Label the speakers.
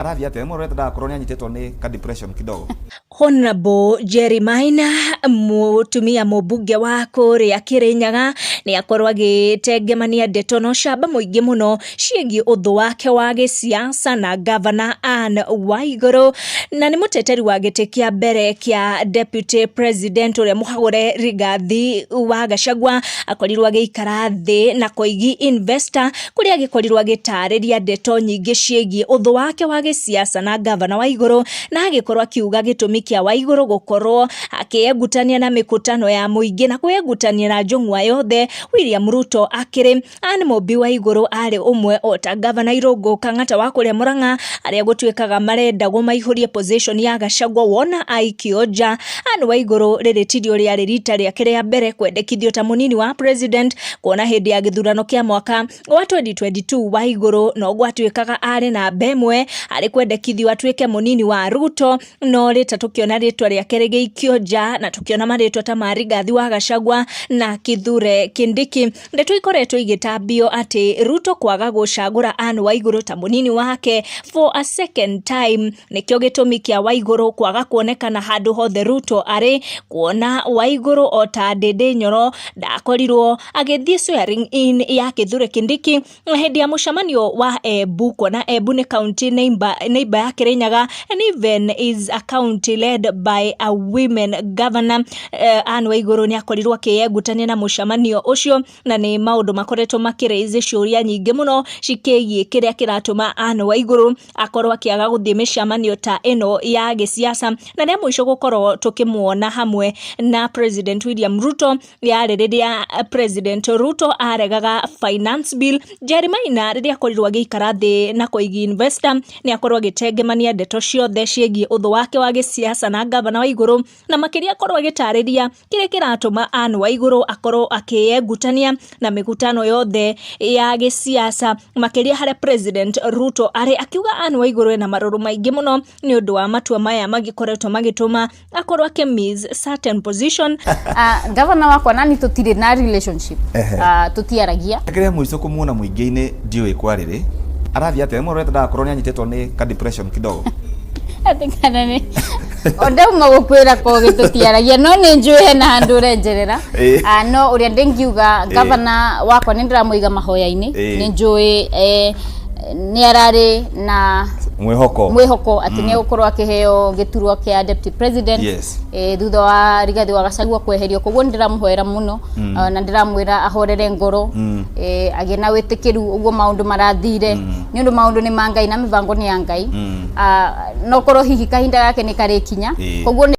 Speaker 1: Arathiĩ atĩa? Mũrorete ndagakorwo nĩ anyitĩtwo nĩ ka depression kidogo.
Speaker 2: Honorable Jerry Maina, mũtumia mũmbunge wa kũrĩa Kĩrĩnyaga, nĩ akorwo agĩtengemania ndeto na ũcamba mũingĩ mũno ciĩgiĩ ũthũ wake wa gĩsiasa na Governor Anne Waigũrũ, na nĩ mũteteri wa gĩtĩ kĩa mbere kĩa Deputy President ũrĩa mũhagũre Rigathi wa Gachagua. Akorirwo agĩikara thĩ na Koigi Investor, kũrĩa agĩkorirwo agĩtarĩria ndeto nyingĩ ciĩgiĩ ũthũ wake wa gĩsiasa na Gavana Waigũrũ, na agĩkorwo akiuga gĩtũmi kĩa Waigũrũ gũkorwo akĩengutania na mĩkutano ya mũingĩ na kwĩengutania na njũng'wa yothe William Ruto akĩrĩ. Anne Mũmbi Waigũrũ arĩ ũmwe o ta Gavana Irũngũ Kang'ata wa kũrĩa Mũrang'a, arĩa gũtuĩkaga marendagwo maihũrie position ya Gachagua wona aikio nja. Anne Waigũrũ rĩrĩ tirio rĩarĩ rita rĩake rĩa mbere kwendekithio ta mũnini wa president, kuona hĩndĩ ya gĩthurano kĩa mwaka wa 2022 Waigũrũ no gwatuĩkaga arĩ namba ĩmwe arĩ kwendekithio atuĩke mũnini wa Ruto, no rĩta tũkĩona rĩtwa rĩake rĩgĩikio nja na tũkĩona marĩtwa ta ma Rigathi wa Gachagua na Kithure Kindiki. Ndeto ikoretwo igĩtambio atĩ Ruto kwaga gũcagũra Anne Waigũrũ ta mũnini wake for a second time nĩkĩo gĩtũmi kĩa Waigũrũ kwaga kuonekana handũ hothe Ruto arĩ, kuona Waigũrũ o ta Ndĩndĩ Nyoro ndakorirwo agĩthiĩ swearing in ya Kithure Kindiki na hĩndĩ ya mũcemanio wa Embu, kuona Embu nĩ county neighbor ya Kirinyaga and even is a county led by a women governor. Anne Waigũrũ nĩ akorirwo akĩyengutania na mũcemanio ũcio, na nĩ maũndũ makoretwo makĩraise ciũria nyingĩ mũno cikĩgiĩ kĩrĩa kĩratũma Anne Waigũrũ akorwo akĩaga gũthiĩ mĩcemanio ta ĩno ya gĩsiasa. Na rĩa mũico gũkorwo tũkĩmuona hamwe na President William Ruto yarĩ rĩrĩa President Ruto aregaga finance bill. Jerry Maina rĩrĩa akorirwo agĩikara thĩ na Koigi Investor, nĩ akorwo agĩtengemania ndeto ciothe ciĩgiĩ ũthũ wake wa gĩsiasa na Gavana Waigũrũ, na makĩria akorwo agĩtarĩria kĩrĩa kĩratũma Anne Waigũrũ akorwo akĩyengutania na mĩkutano yothe ya gĩsiasa, makĩria harĩa President Ruto arĩ, akiuga Anne Waigũrũ ena marũrũ maingĩ mũno nĩ ũndũ wa matua maya magĩkoretwo magĩtũma akorwo akĩ miss certain position.
Speaker 3: Gavana wakwa nani tũtirĩ na relationship. Tũtiaragia.
Speaker 1: Kĩrĩa mũico kũmuona mũingĩ-inĩ ndiũĩ kwarĩrĩ. Arathiĩ atĩa? Mũrorete ndagakorwo nĩ anyitĩtwo nĩ ka depression kidogo.
Speaker 3: Atĩ kana nĩ o ndauma gũkwĩra kogi tũtiaragia, no nĩ njũĩ hena handũ ũrenjerera. No ũrĩa ndĩngiuga, gavana wakwa nĩ ndĩramũiga mahoya-inĩ. Nĩ njũĩ nĩ ararĩ na
Speaker 1: mwĩhoko
Speaker 3: mwĩhoko atĩ nĩ egũkorwo akĩheo gĩturwa kĩa deputy president thutha wa Rigathi wa Gachagua kweherio. Koguo nĩ ndĩramũhoera mũno, na ndĩramwĩra ahorere ngoro, agĩe na wĩtĩkĩru ũguo maũndũ marathire, nĩ ũndũ maũndũ nĩ ma Ngai na mĩbango nĩ ya Ngai. No korwo hihi kahinda gake nĩ karĩkinya. Koguo nĩ